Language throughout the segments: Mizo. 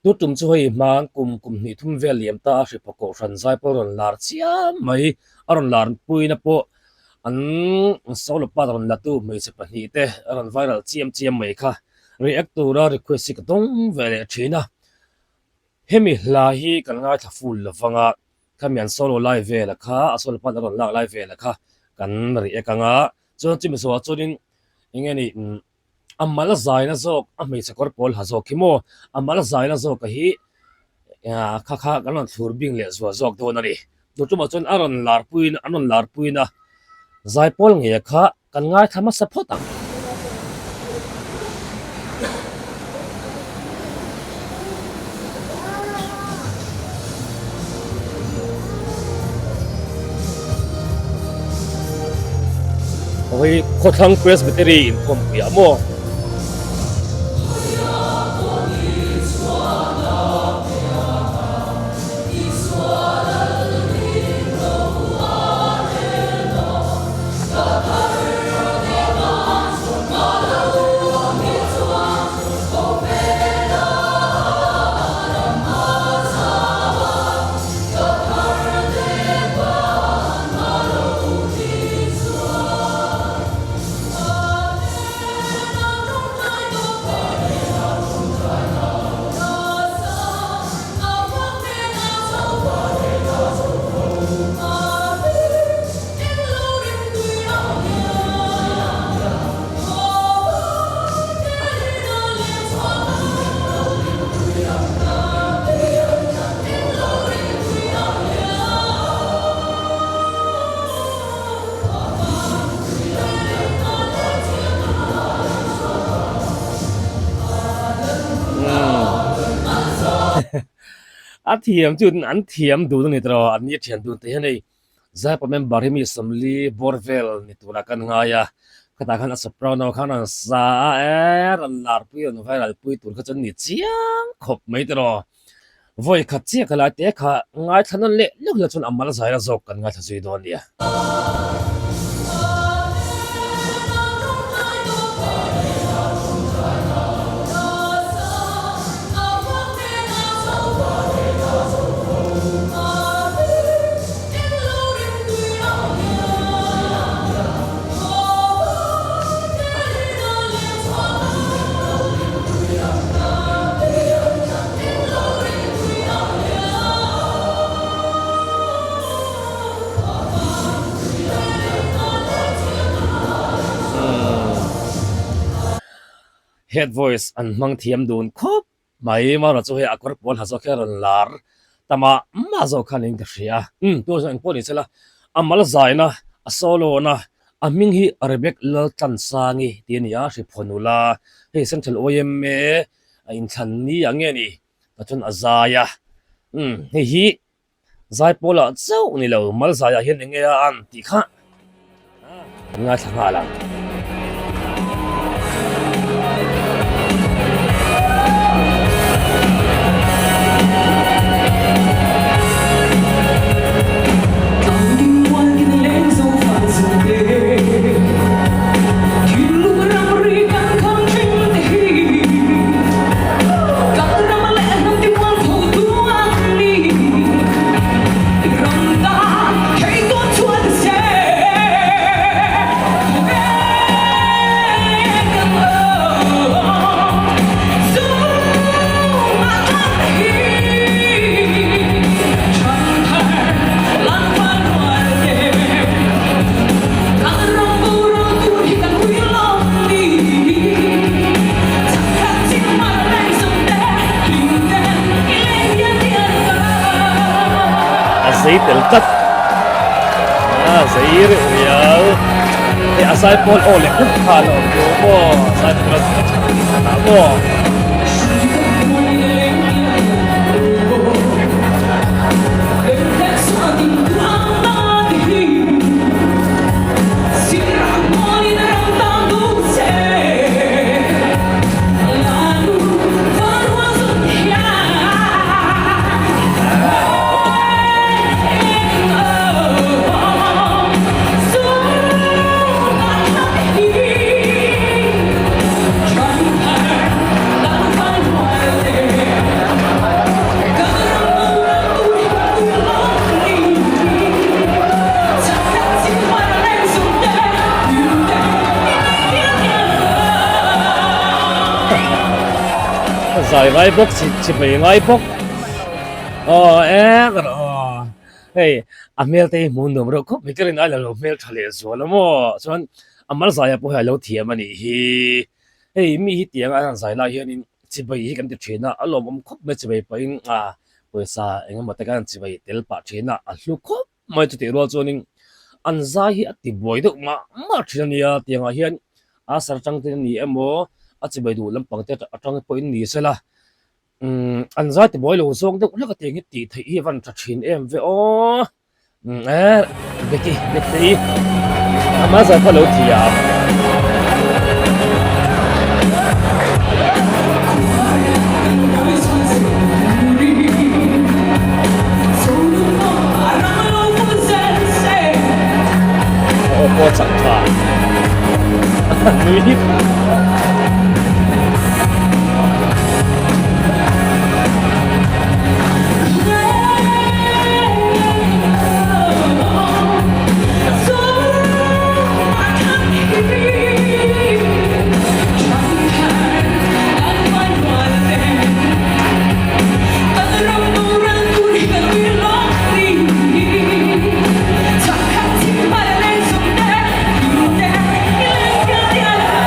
Tu tum chu hei hmang kum kum hnih thum vel liam ta a hriphaw kohhran zai pawh a rawn lar chiam mai. A rawn lar puina pawh an solo part rawn la tu hmeichhe pahnih te a rawn viral chiam chiam mai kha. React tura request hi ka dawng ve leh thin a. Hemi hla hi kan ngaithla full lo vang a, khami an solo lai vela kha a solo part a rawn lak lai vela kha kan react ang a. Chuan chumi zawhah chuanin eng nge ni A mal zaina zawk a hmeichhe kawr pawl ha zawk hi maw a mal zaina zawk a hi kha kha kan rawn thlur bing leh zual zawk dawn a ni. Tun tumah chuan a rawn lar puiin an rawn lar puiin a zaipawl ngei kha kan ngaithla hmasa phawt ang. Hei khawthlang Presbytery inkhawmpui ah maw? A thiam chu an thiam dun a ni tawh an ni a thian dun te hian hei Zaipa member hi mi sawmli bawr vel ni turah kan ngai a, khatah khan a soprano khan a rawn sa a, e rawn larpui rawn viral pui tur kha chuan ni chiang khawp mai tawh. Vawi khat chiah ka lai te kha ngaithla nawn leh lawk ila chuan a mal zaira zawk kan ngaithla zui dawn nia. Head voice an hmang thiam dun khawp mai mara chu hei a kawr pawl ha zawk hi a rawn lar ta mah mah zawk khan in ka hria umm tu zawng engpawh ni sela a mal zaina a solo na a hming hi Rebek Laltlansangi tih a ni a Hriphaw nula hei Central yma a inthlan ni ang nge ni tah chuan a zai a umm hei hi Zaipawlah chauh ni lo, Malzaiah hian eng nge a an tih kha an ngaithla nghal ang. A zei tel tlat a zei reuh riau hei a zaipawl aw leh khup kha a la awm lo maw zaipawl a zai tha tih khat ah maw. zai ngai bawk chibai ngai bawk aw e ka rawh aw hei a hmel te hi hmuh nuam reuh khawp mai ka rin aila lo hmel tha leh zual a maw chuan a mal zai ah pawh hei a lo thiam a nih hi hei mi hi tiang a an zai lai hianin chibai hi kan ti thin a a lawmawm khawp mai chibai pahin ah pawisa eng emaw te khan chibai tel pah thin a a hlu khawp mai chutih rual chuanin an zai hi a ti buai deuh mah mah thin a nia tiangah hian a sar atang te ni emaw a chibai duh lampang te atang pawhin ni sela umm an zai ti buai lo zawk deuh hlek a tiang hi tih theih hi a van tha thin em ve aw umm eh Becky Becky ama zai pawh a lo thiam. Aw pawh chak tha nui hip.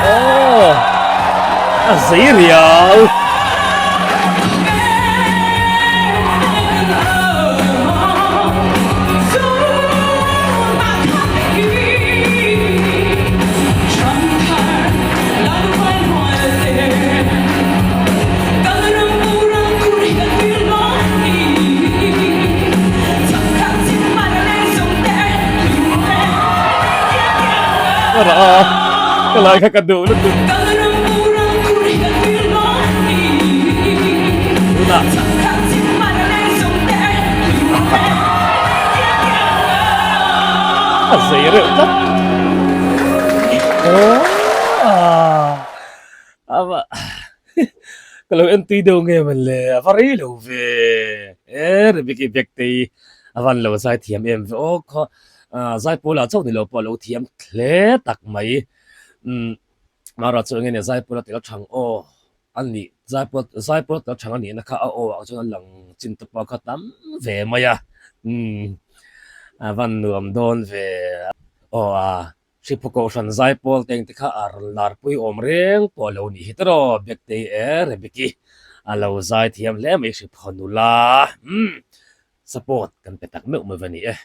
Aw a zei riau. Ka lai kha ka duh lutuk. Tunah. A zei reuh tlat. Aw ka lo en tui deuh nge man le a va rei lo ve e Rebecca Bektei a van lo zai thiam em ve aw khaw zai pawl ah chauh ni lo pawh a lo thiam hle tak mai umm mara chu enge zai pawl a tel thang aw a nih zai pawl zai pawl a tel thang a nihna kha a aw ah chuan a lang chin te pawh kha tam ve mai a umm a van nuam dawn ve aw a. Hriphu Kohhran Zaipawl te engte kha a rawn larpui awm reng pawh a lo nih hi tawh Bektei e Rebeki a lo zai thiam hle mai Hriphu nula umm support kan pe tak meuh mai va ni e.